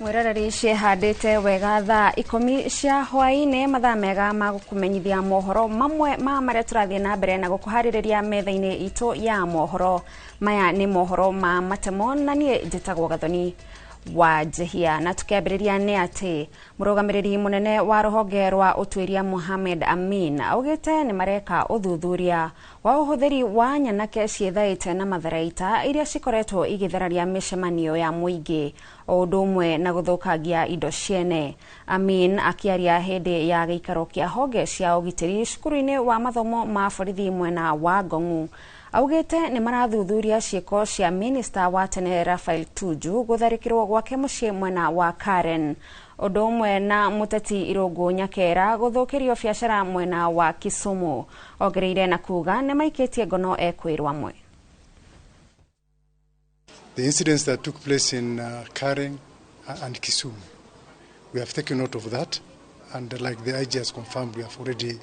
Mwiroreri ciĩhandĩte wega thaa 10 cia hwaĩ-inĩ, mathaa mega ma gũkũmenyithia mohoro mamwe ma marĩa tũrathiĩ na mbere na gũkũharĩrĩria metha-inĩ itũ ya mohoro. Maya nĩ mohoro ma matemo na niĩ njĩtagwo Gathoni wa Njehia. Na tukiambĩrĩria nĩ atĩ mũrũgamĩrĩri mũnene wa rũhonge rwa ũtuĩria Mohamed Amin augĩte nĩ mareka ũthuthuria wa ũhũthĩri wa nyanake ciĩthaĩte na matharaita iria cikoretwo igĩthararia mĩcemanio ya mũingĩ o ũndũ ũmwe na gũthũkangia indo ciene. Amin akĩaria hĩndĩ ya gĩikaro kĩa honge cia ũgitĩri cukuru-inĩ wa mathomo ma borithi mwena wa Ngong'u augĩte nĩ marathuthuria ciĩko cia minista wa tene Raphael Tuju gũtharĩkĩrwo gwake mũciĩ mwena wa Karen, ũndũ ũmwe na mũteti Irũngũ Nyakera gũthũkĩrio biacara mwena wa Kisumu. Ongereire na kuga nĩ maikĩtie ngono ekwĩrwo amwe. The incidents that took place in Karen and Kisumu, we have taken note of that, and like the IG has confirmed, we have already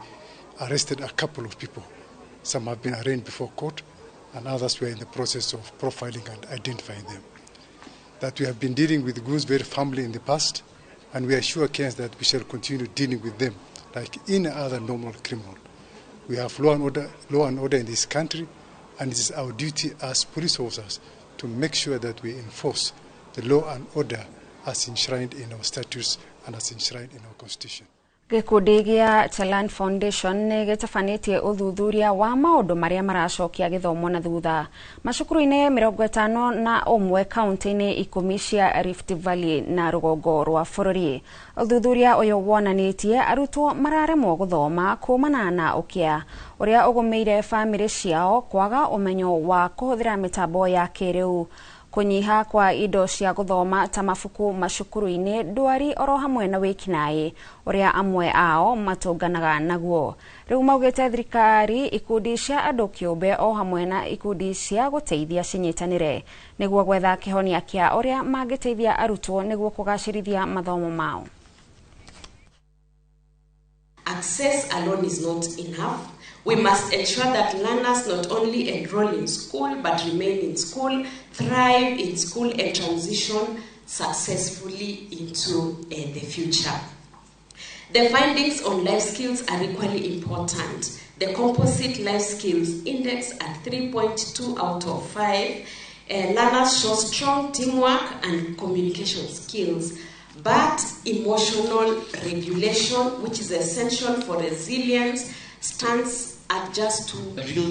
arrested a couple of people. Some have been arraigned before court, and others we are in the process of profiling and identifying them. That we have been dealing with goons very firmly in the past, and we assure Kenyans that we shall continue dealing with them like any other normal criminal. We have law and order in this country, and it is our duty as police officers to make sure that we enforce the law and order as enshrined in our statutes and as enshrined in our constitution. Gĩkundi gĩa Chalan Foundation nĩ gĩtabanĩtie ũthuthuria wa maũndũ marĩa maracokia gĩthomo na thutha macukuru-inĩ 51 kaunti-inĩ 10 cia Rift Valley na rũgongo rwa bũrũri. Ũthuthuria ũyũ wonanĩtie arutwo mararemwo gũthoma kumana na ũkĩa ũrĩa ũgũmĩire bamĩrĩ ciao, kwaga ũmenyo wa kũhũthĩra mĩtambo ya kĩrĩu, kũnyiha kwa indo cia gũthoma ta mabuku macukuru-inĩ, ndwari oro hamwe na wĩkinaĩ ũrĩa amwe ao matũnganaga naguo. Rĩu maugĩte thirikari, ikundi cia andũ kĩũmbe o hamwe na ikundi cia gũteithia cinyitanĩre nĩguo gwetha kĩhonia kĩa ũrĩa mangĩteithia arutwo nĩguo kũgacĩrithia mathomo mao. Access alone is not enough. We must ensure that learners not only enroll in school, but remain in school, thrive in school, and transition successfully into the future. The findings on life skills are equally important. The composite life skills index at 3.2 out of 5, learners show strong teamwork and communication skills, but emotional regulation, which is essential for resilience, stands at just 2. The real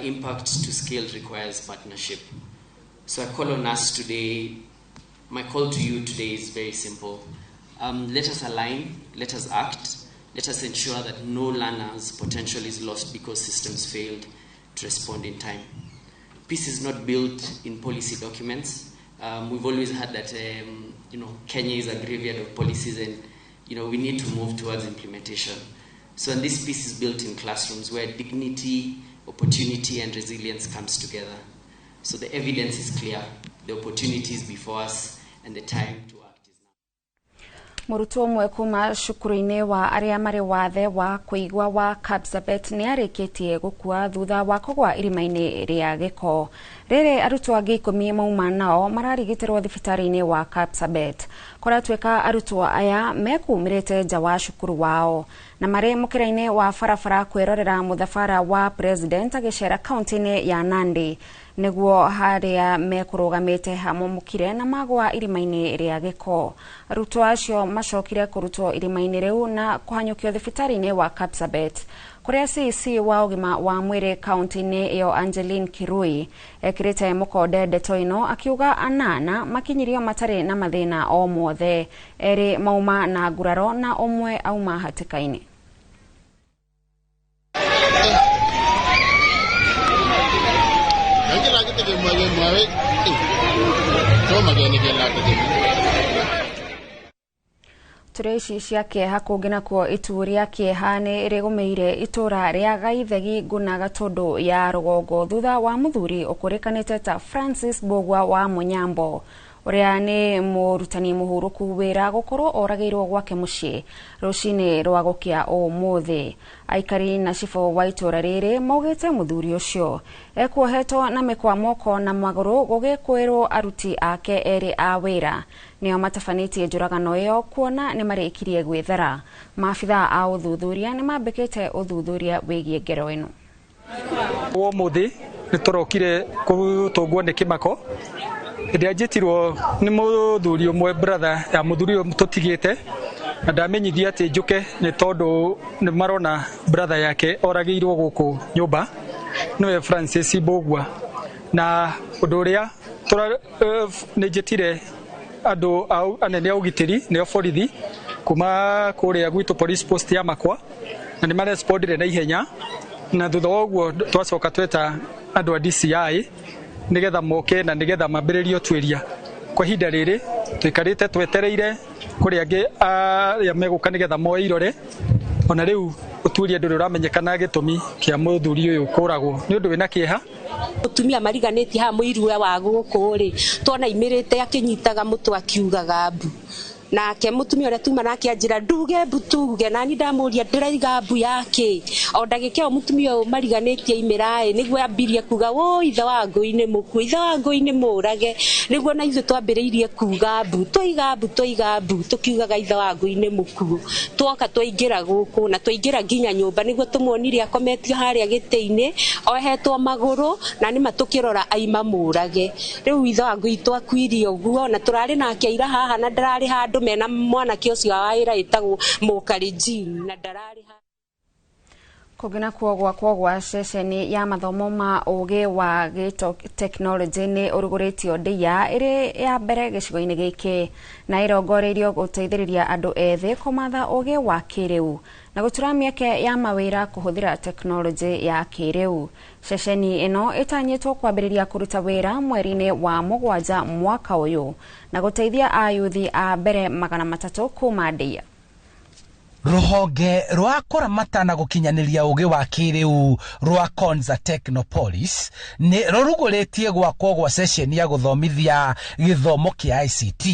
impact to scale requires partnership. So I call on us today. My call to you today is very simple. Let us align, let us act, let us ensure that no learner's potential is lost because systems failed to respond in time. Peace is not built in policy documents. We've always had that, Kenya is a graveyard of policies, and we need to move towards implementation. So and this peace is built in classrooms where dignity, opportunity, and resilience comes together. So the evidence is clear, the opportunity is before us, and the time to act is now. Mũrutwo ũmwe kuma cukuru-inĩ wa arĩa marĩ wathe wa kũigua wa Kapsabet nĩ arĩkĩtie gũkua thutha wa kũgwa irima-inĩ rĩa gĩko. Rĩrĩ arutwo angĩ 10 mauma nao mararigitĩrwo thibitarĩ-inĩ wa Kapsabet. Kũratuĩka arutwo aya mekumĩrĩte nja wa cukuru wao na marĩ mũkĩra-inĩ wa barabara kwĩrorera mũthabara wa president agĩcera kaunti-inĩ ya Nandi nĩguo harĩa mekũrũgamĩte hamomokire na magwa irima-inĩ rĩa gĩko. Arutwo acio macokire kũrutwo irima-inĩ rĩu na kũhanyũkio thibitarĩ-inĩ wa Kapsabet kũrĩa CEC wa ũgima wa mwĩrĩ kaunti-inĩ ĩyo Angeline Kirui ekĩrĩte mũkonde ndeto ĩno akiuga 8 makinyirio matarĩ na mathĩna o mothe, 2 mauma na nguraro na 1 auma hatĩka-inĩ. Tũrĩ ici cia kĩeha kũngĩ nakuo itu rĩa kĩeha nĩ rĩgũmĩire itũra rĩa Gaithegi Ngũna Gatũndũ ya rũgongo thutha wa mũthuri ũkũrĩkanĩte ta Francis Mbũgua wa Mũnyambo Uria ni murutani muhuruku wira gukorwo oragirwo gwake mucii rucini rwa gukia umuthi. Aikari na cibũ wa itura riri maugite muthuri ucio ekuohetwo na mikwa moko na maguru gugikwirwo aruti ake eri a wira nio matabanitie njuragano iyo kuona ni marikirie gwithara. Maabithaa a uthuthuria ni mambikite uthuthuria wigie ngero ino. Umuthi ni turokire gutungwo ni kimako ĩrĩa njĩtirwo nĩ mũthuri ũmwe brother ya mũthuri ũyũ tũtigĩte na ndamenyithia atĩ njũke nĩ tondũ nĩ marona brother yake oragĩirwo gũkũ nyũmba nĩwe Francis Mbũgua, na ũndũ ũrĩa nĩ njĩtire andũ anene a ũgitĩri nĩo borithi kuma kũrĩa gwitũ police post ya Makwa na nĩ marespondire na ihenya, na thutha wa ũguo twacoka tweta andũ a DCI nigetha moke na nigetha mambĩrĩrie ũtuĩria. Kwa ihinda rĩrĩ tũikarĩte twetereire kũrĩ angĩ arĩa megũka nigetha moe irore, ona rĩu ũtuĩria ndũrĩ ũramenyekana gĩtũmi kĩa mũthuri ũyũ kũragwo nĩ ũndũ wĩna kĩeha. Mũtumia mariganĩtie haha mũirue wa gũkũ rĩ tuona imĩrĩte akĩnyitaga mũtwe akiugaga mbu, nake mutumia uria tuma nake anjira nduge mbu tuge, nani ndamuria ndiraiga mbu yake o ndagika ĩyo mutumia uyu mariganitie imĩra niguo ambirie kuga wo ithe wa ngũi nĩ mũkuũ, ithe wa ngũi nĩ mũrage, niguo na ithuĩ twambĩrĩirie kuga mbu twaiga mbu twaiga mbu tukiugaga ithe wa ngũi nĩ mũkuũ. Twoka twaingĩra gũkũ na twaingĩra nginya nyũmba niguo tũmuonire akometio harĩa gĩtĩ-inĩ ohetwo magũrũ na nĩma tũkĩrora aima mũrage. Rĩu ithe wa ngũi twakuirie ũguo na tũrarĩ nake ira haha na ndararĩ handũ mena mwanake ũcio wa wĩra ĩtagwo Mũkarenjin na ndararĩ. Kũngĩ nakuo gwakwo gwa ceceni ya mathomo ma ũgĩ wa gĩtekinoronjĩ nĩ ũrugũrĩtio Ndeia ĩrĩ ya mbere gĩcigo-inĩ gĩkĩ na ĩrongoreirio gũteithĩrĩria andũ ethĩ kũmatha ũgĩ wa kĩrĩu na gũtura mĩeke ya mawĩra kũhũthĩra tekinoronjĩ ya kĩrĩu. Ceceni ĩno ĩtanyĩtwo kwambĩrĩria kũruta wĩra mweri-inĩ wa 7 mwaka ũyũ na gũteithia ayuthi a mbere 300 kuma Ndeia. Ruhonge rwa kũramata na gũkinyanĩria ũgĩ wa kĩrĩu rwa Konza Technopolis nĩ rũrugũrĩtie gwakwo gwa ceceni ya gũthomithia gĩthomo kĩa ICT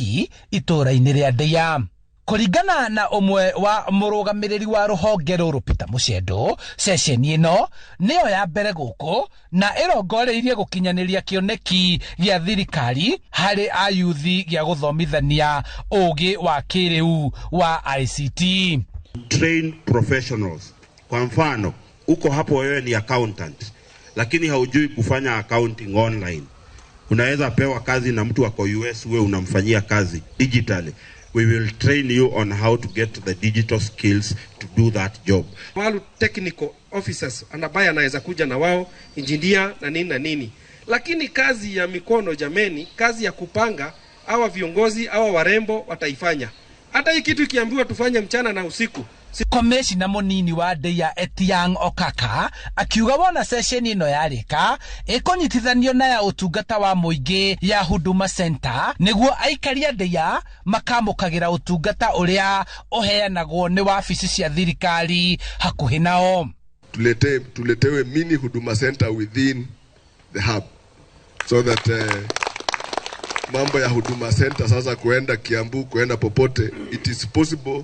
itũũra-inĩ rĩa Ndeia. Kũringana na ũmwe wa mũrũgamĩrĩri wa rũhonge rũrũ Peter Mucendo, ceceni ĩno nĩyo ya mbere gũkũ na ĩrongoreirie gũkinyanĩria kĩoneki gĩa thirikari harĩ ayuthi gĩa gũthomithania ũgĩ wa kĩrĩu wa ICT. Train professionals. Kwa mfano, uko hapo wewe ni accountant, lakini haujui kufanya accounting online. Unaweza pewa kazi na mtu wako US, wewe unamfanyia kazi digitally. We will train you on how to get the digital skills to do that job. Wale technical officers ambaye anaweza kuja na wao engineer na nini na nini. Lakini kazi ya mikono jameni, kazi ya kupanga, hawa viongozi, hawa warembo wataifanya. Hata hii kitu ikiambiwa tufanye mchana na usiku. Komishina munini wa Ndeia Etiang Okaka akiuga wona session ino yarĩka ĩkũnyitithanio na ya ũtungata wa mũingĩ ya Huduma Center nĩguo aikari a Ndeia makamũkagĩra ũtungata ũrĩa ũheanagwo nĩ wabici cia thirikari hakuhĩ nao. Tuletewe mini Huduma Center within the hub so that mambo ya Huduma Center sasa kuenda Kiambu, kuenda popote, it is possible.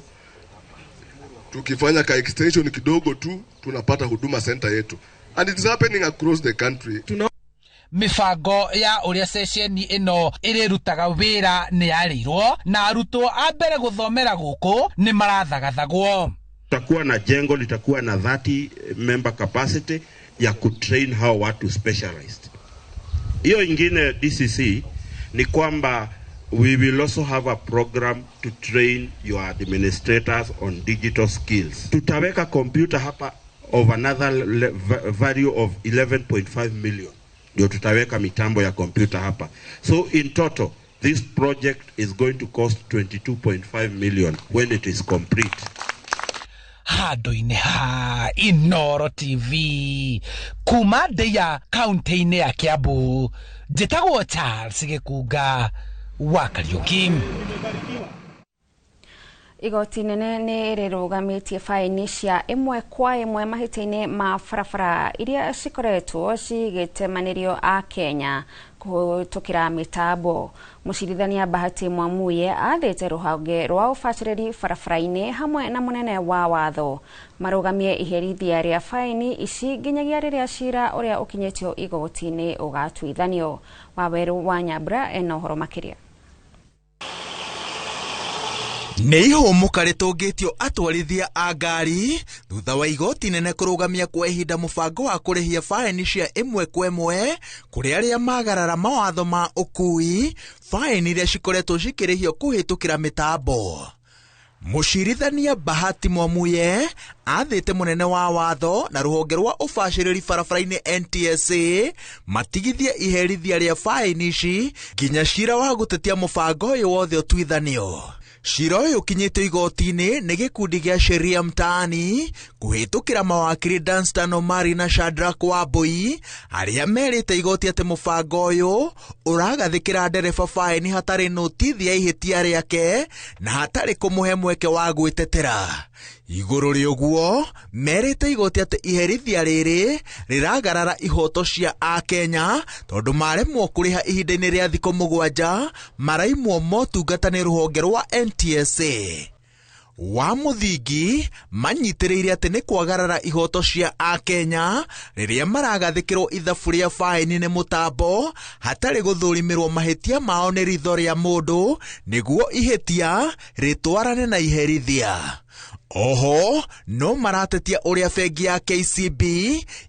Tukifanya ka extension kidogo tu tunapata Huduma Center yetu, and it is happening across the country. Mibango ya ũrĩa ceceni ĩno ĩrĩrutaga wĩra nĩ yarĩirwo na arutwo a mbere gũthomera gũkũ nĩ marathagathagwo. Tutakuwa na jengo litakuwa na 30 member capacity ya kutrain hao watu specialized. Hiyo ingine DCC ni kwamba we will also have a program to train your administrators on digital skills. Tutaweka computer hapa of another value of 11.5 million. Ndio tutaweka mitambo ya computer hapa. So in total, this project is going to cost 22.5 million when it is complete. Handũ-inĩ ha Inooro TV kuma Ndeia kaunti-inĩ ya Kiambu, njĩtagwo Charles Gĩkunga wa Kariuki. Igoti nene nĩ rĩrũgamĩtie faini cia ĩmwe kwa ĩmwe mahĩtia-inĩ ma barabara iria cikoretwo cigĩtemanĩrio a Kenya kũhĩtũkĩra mĩtambo. Mũcirithania Bahati Mwamuye athĩte rũhonge rwa ũbacĩrĩri barabara-inĩ hamwe na mũnene wa watho marũgamie iherithia rĩa faini ici nginyagia rĩrĩa cira ũrĩa ũkinyĩtio igoti-inĩ ũgatuithanio. Waweru wa Nyambura ena ũhoro makĩria. Nĩ ihũmũka rĩtũngĩtio atwarithia a ngari thutha wa igoti nene kũrũgamia kwa ihinda mũbango wa kũrĩhia faini cia ĩmwe kwa ĩmwe kũrĩ arĩa magarara mawatho ma ũkui, faini iria cikoretwo cikĩrĩhio kũhĩtũkĩra mĩtambo. Mũcirithania Bahati Mwamuye athĩte mũnene wa watho na rũhonge rwa ũbacĩrĩri barabara-inĩ NTSA matigithie iherithia rĩa faini ici nginya cira wa gũtetia mũbango ũyũ wothe ũtuithanio. Cira ũyũ ũkinyĩtio igoti-inĩ nĩ gĩkundi gĩa Sheria Mtaani kũhĩtũkĩra mawakiri Danstan Omari na Shadrack Wambui arĩa merĩte igoti atĩ mũbango ũyũ ũragathĩkĩra ndereba faini hatarĩ notithi ya ihĩtia rĩake na hatarĩ kũmũhe mweke wa gwĩtetera. Igũrũ rĩa ũguo merĩte igoti atĩ iherithia rĩrĩ rĩragarara ihoto cia akenya tondũ maremwo kũrĩha ihinda-inĩ rĩa thikũ 7 maraimwo motungata nĩ rũhonge rwa NTSA. Wa mũthingi manyitĩrĩire atĩ nĩ kwagarara ihoto cia akenya rĩrĩa maragathĩkĩrwo ithabu rĩa faini nĩ mũtambo hatarĩ gũthũrimĩrwo mahĩtia mao nĩ ritho rĩa mũndũ nĩguo ihĩtia rĩtwarane na iherithia. Oho no maratetia ũrĩa bengi ya KCB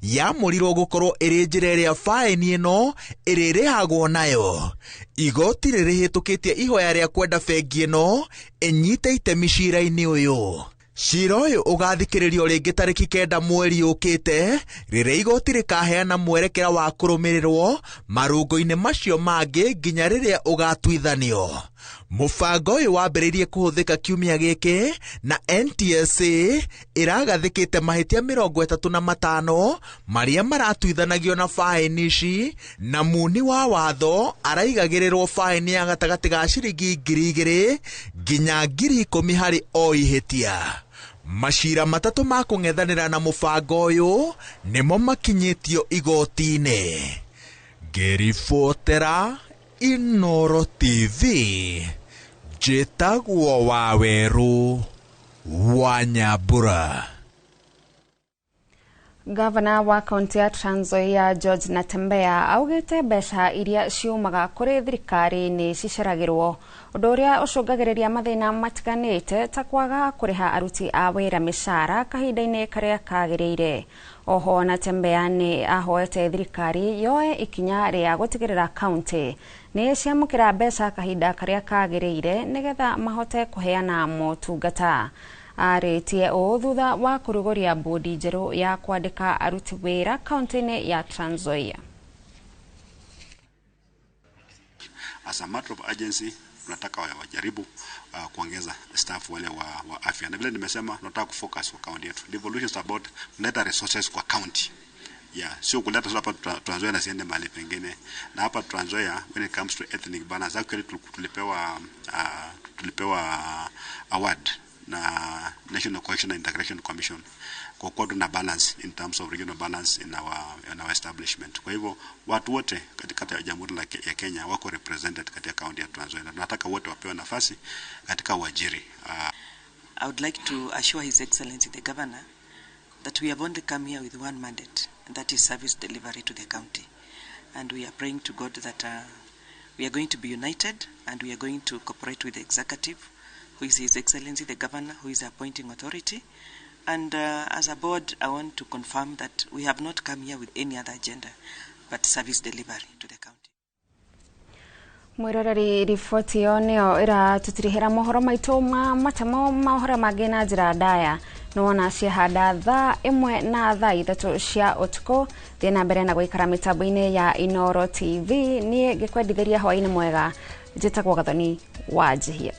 yamũrirwo gũkorwo ĩrĩ njĩra ĩrĩa faini ĩno ĩrĩrĩhagwo nayo. Igoti rĩrĩhĩtũkĩtie ihoya rĩa kwenda bengi ĩno ĩnyite itemi cira-inĩ ũyũ. Cira ũyũ ũgathikĩrĩrio rĩngĩ tarĩki 9 mweri ũkĩte rĩrĩa igoti rĩkaheana mwerekera wa kũrũmĩrĩrwo marũngo-inĩ macio mangĩ nginya rĩrĩa ũgatuithanio. Mũbango ũyũ wambĩrĩirie kũhũthĩka kiumia gĩkĩ na NTSA ĩragathĩkĩte mahĩtia 35 marĩa maratuithanagio na faini ici na muni wa watho araigagĩrĩrwo faini ya gatagatĩ ga ciringi 2,000 nginya 10,000 harĩ o ihĩtia. Macira 3 ma kũng'ethanĩra na mũbango ũyũ nĩmo makinyĩtio igoti-inĩ. Ngĩribotera Inoro TV, njĩtagwo Waweru wa Nyambura. Gavana wa kaunti ya Trans Nzoia George Natembeya augĩte mbeca iria ciumaga kũrĩ thirikari nĩ ciceragĩrwo, ũndũ ũrĩa ũcũngagĩrĩria mathĩna matiganĩte ta kwaga kũrĩha aruti a wĩra mĩcara kahinda-inĩ karĩa kagĩrĩire. Oho Natembeya nĩ ahoete thirikari yoe ikinya rĩa gũtigĩrĩra kaunti nĩ ciamũkĩra mbeca kahinda karĩa kagĩrĩire nĩgetha mahote kũheana motungata. Arĩtie ũũ thutha wa kũrugũria bodi njerũ ya kwandĩka aruti wĩra kaunti-inĩ ya Trans Nzoia. As a matter of urgency, tunataka wajaribu kuongeza staff wale wa afya. Na vile nimesema tunataka kufocus kwa county yetu. Devolution is about kuleta resources kwa county. Yeah, sio kuleta hapa Trans Nzoia na siende mahali pengine. Na hapa Trans Nzoia when it comes to ethnic balance actually tulipewa award na National Cohesion and Integration Commission kwa kuwa tuna balance in terms of regional balance in our establishment. Kwa hivyo watu wote katika Jamhuri ya Kenya wako represented katika county ya Trans Nzoia. Tunataka wote wapewe nafasi katika uajiri. I would like to assure His Excellency the Governor that we have only come here with one mandate, and that is service delivery to the county. And we are praying to God that we are going to be united and we are going to cooperate with the executive, who is His Excellency the Governor, who is the appointing authority. And as a board, I want to confirm that we have not come here with any other agenda but service delivery to the county. Mwiroreri riboti ĩyo nĩyo ĩratũtirihĩra mohoro maitũ ma matemo mohoro mangĩ na njĩra ndaya. Nĩwona ciahanda thaa 1 na thaa 3 cia ũtukũ. Thiĩ na mbere na gũikara mĩtambo-inĩ ya Inoro TV. Niĩ ngĩkwendithĩria hwaĩ-inĩ mwega. Njĩtagwo Gathoni wa Njihia.